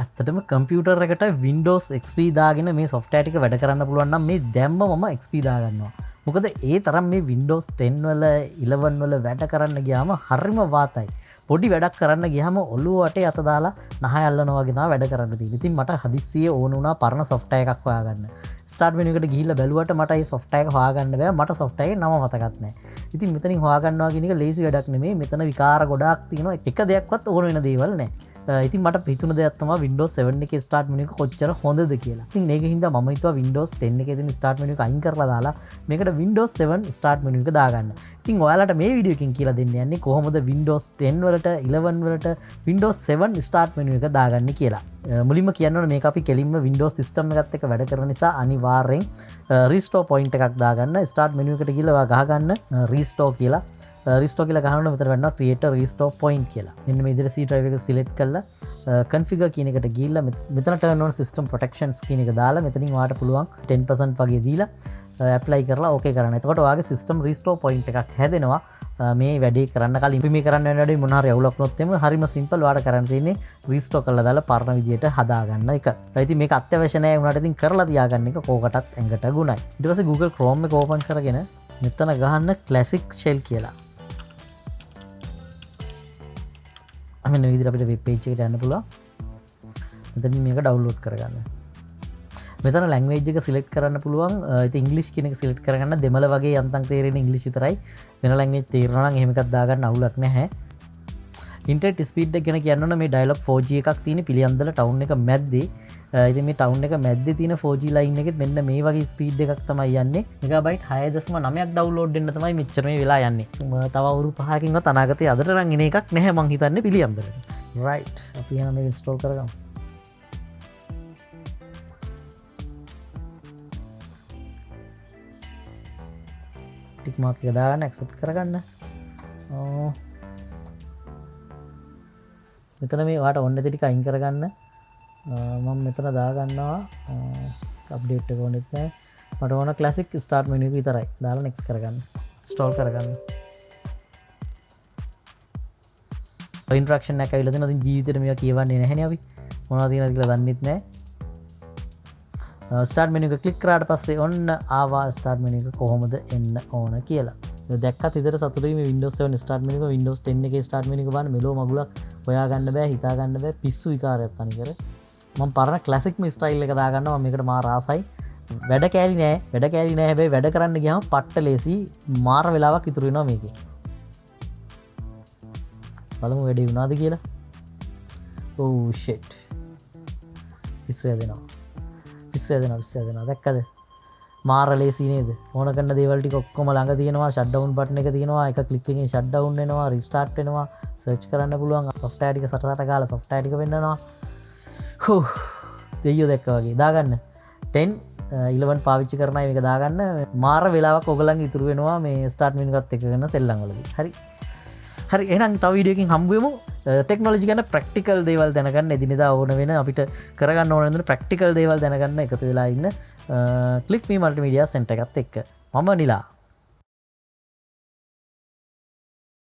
ඇත්තටම කම්පියුටර් එකට Windows XP දාගෙන මේ සොෆ්ට්වෙයාර් ටික වැඩ කරන්න පුළුවන් නම් මේ දැම්ම මම XP දාගන්නවා. මොකද ඒ තරම් මේ Windows 10 වල 11 වල වැඩ කරන්න ගියාම හරිම වාතයි. පොඩි වැඩක් කරන්න ගියාම ඔළුව වටේ අත දාලා නහය අල්ලනවා වගේ තමයි වැඩ කරන්න තියෙන්නේ. ඉතින් මට හදිස්සියේ ඕන වුණා පරණ සොෆ්ට්වෙයාර් එකක් හොයාගන්න. ස්ටාර්ට් මෙනු එකට ගිහිල්ලා බැලුවට මට ඒ සොෆ්ට්වෙයාර් එක හොයාගන්න බෑ. මට සොෆ්ට්වෙයාර් එකේ නම මතකත් නෑ. ඉතින් මෙතනින් හොයාගන්නවා කියන එක ලේසි වැඩක් නෙමෙයි. මෙතන විකාර ගොඩාක් තියෙනවා. එක දෙයක්වත් ඕන වෙන දේවල් නෑ. ඉතින් මට හිතුණ දෙයක් තමයි Windows 7 එකේ ස්ටාර්ට් මෙනු එක කොච්චර හොඳද කියලා. ඉතින් මේක හින්දා මම හිතුවා Windows 10 එකේ තියෙන ස්ටාර්ට් මෙනු එක අයින් කරලා දාලා මේකට Windows 7 start menu එක දාගන්න. ඉතින් ඔයාලට මේ වීඩියෝ එකෙන් කියලා දෙන්න යන්නේ කොහොමද Windows 10 වලට 11 වලට Windows 7 start menu එක දාගන්නේ කියලා. මුලින්ම කියන්න ඕනේ මේක අපි කෙලින්ම Windows system එකත් එක්ක වැඩ කරන නිසා අනිවාර්යෙන් restore point එකක් දාගන්න. ස්ටාර්ට් මෙනු එකට ගිහලා ඔයා ගහගන්න restore කියලා. රිස්ටෝර් කියලා ගහනකොට මෙතන වෙනවා create a restore point කියලා. මෙන්න මේ විදිහට C drive එක select කරලා configure කියන එකට ගිහිල්ලා මෙතන turn on system protections කියන එක දාලා මෙතනින් ඔයාට පුළුවන් 10% වගේ දීලා apply කරලා okay කරන්න. එතකොට ඔයාගේ system restore point එකක් හැදෙනවා. මේ වැඩේ කරන්න කලින් අපි මේ කරන්න යන වැඩේ මොන හරි අවුලක් වුණොත් එහෙම හරිම simple ඔයාට කරන්න තියෙන්නේ restore කරලා දාලා පරණ විදියට හදාගන්න එක. ඉතින් මේක අත්‍යවශ්‍ය නෑ වුණාට ඉතින් කරලා තියාගන්න එක කෝකටත් ඇඟට ගුණයි. ඊට පස්සේ Google Chrome එක open කරගෙන මෙතන ගහන්න classic shell කියලා. මෙන්න මේ විදිහට අපිට වෙබ් පේජ් එකට යන්න පුළුවන්. මෙතනින් මේක ඩවුන්ලෝඩ් කරගන්න. මෙතන ලැන්ග්වේජ් එක සිලෙක්ට් කරන්න පුළුවන්. ඉතින් ඉංග්‍රීසි කියන එක සිලෙක්ට් කරගන්න දෙමළ වගේ යන්තම් තේරෙන ඉංග්‍රීසි විතරයි. වෙන ලැන්ග්වේජ් තේරෙනවා නම් එහෙම එකක් දාගන්න අවුලක් නැහැ. ඉන්ටර්නෙට් ස්පීඩ් එක ගැන කියන්න ඕන මේ ඩයලොග් 4G එකක් තියෙන පිළියන්දල ටවුන් එක මැද්දේ. ඉතින් මේ ටවුන් එක මැද්දේ තියෙන 4G line එකෙත් මෙන්න මේ වගේ ස්පීඩ් එකක් තමයි යන්නේ. මෙගාබයිට් 6.9ක් ඩවුන්ලෝඩ් වෙන්න තමයි මෙච්චර මේ වෙලා යන්නේ. තව අවුරුදු 5කින්වත් අනාගතේ අදට නම් එන එකක් නැහැ මං හිතන්නේ පිළියන්දලට. රයිට්, අපි එහෙනම් මේක ඉන්ස්ටෝල් කරගමු. ටික් මාක් එක දාගන්න, ඇක්සෙප්ට් කරගන්න. මෙතන මේ ඔයාට ඕන නැති ටික අයින් කරගන්න. මම මෙතන දාගන්නවා. අප්ඩේට් එක ඕනෙත් නෑ. මට ඕන ක්ලාසික් ස්ටාර්ට් මෙනු එක විතරයි. දාලා නෙක්ස්ට් කරගන්න. ඉන්ස්ටෝල් කරගන්න. ඉන්ට්‍රැක්ෂන් එකක් ඇවිල්ලා තියෙනවා. ඉතින් ජීවිතේට මේවා කියවන්නේ නැහැනේ අපි. මොනවද තියෙනවද කියලා දන්නෙත් නෑ. ස්ටාර්ට් මෙනු එක ක්ලික් කරාට පස්සේ ඔන්න ආවා ස්ටාර්ට් මෙනු එක කොහොමද එන්න ඕන කියලා. ඔය දැක්කත් හිතට සතුටුයි මේ Windows 7 start menu එක Windows 10 එකේ ස්ටාර්ට් මෙනු එක බලන්න මෙලෝ මගුලක් හොයාගන්න බෑ, හිතා ගන්න බෑ, පිස්සු විකාරයක් තනිකර. මම පරණ ක්ලාසික් මේ ස්ටයිල් එක දාගන්නවා. මම මේකට මාර ආසයි. වැඩ කෑලි නෑ, වැඩ කෑලි නෑ. හැබැයි වැඩ කරන්න ගියාම පට්ට ලේසි, මාර වෙලාවක් ඉතුරු වෙනවා මේකේ. බලමු වැඩේ වුණාද කියලා. ඔව් ෂිට්. පිස්සු හැදෙනවා. පිස්සු හැදෙනවා, පිස්සු හැදෙනවා. දැක්කද? මාර ලේසි නේද? ඕන කරන දේවල් ටික ඔක්කොම ළඟ තියෙනවා. ෂට් ඩවුන් බටන් එක තියෙනවා. එක ක්ලික් එකකින් ෂට් ඩවුන් වෙනවා, රීස්ටාර්ට් වෙනවා, සර්ච් කරන්න පුළුවන්. සොෆ්ට්වෙයාර් ටික සට සට ගාලා සොෆ්ට්වෙයාර් ටික පෙන්නනවා. දෙයියෝ දැක්කා වගේ. දාගන්න. 10, 11 පාවිච්චි කරන අය මේක දාගන්න. මාර වෙලාවක් ඔයගොල්ලන්ගේ ඉතුරු වෙනවා මේ ස්ටාර්ට් මෙනු එකත් එක්ක කරන සෙල්ලම් වලදී. හරි. හරි, එහෙනම් තව වීඩියෝ එකකින් හම්බ වෙමු. ටෙක්නොලොජි ගැන ප්‍රැක්ටිකල් දේවල් දැනගන්න, එදිනෙදා ඕන වෙන අපිට කරගන්න ඕන වෙන ප්‍රැක්ටිකල් දේවල් දැනගන්න එකතු වෙලා ඉන්න ක්ලික් මී මල්ටිමීඩියා සෙන්ටර් එකත් එක්ක. මම නිලා.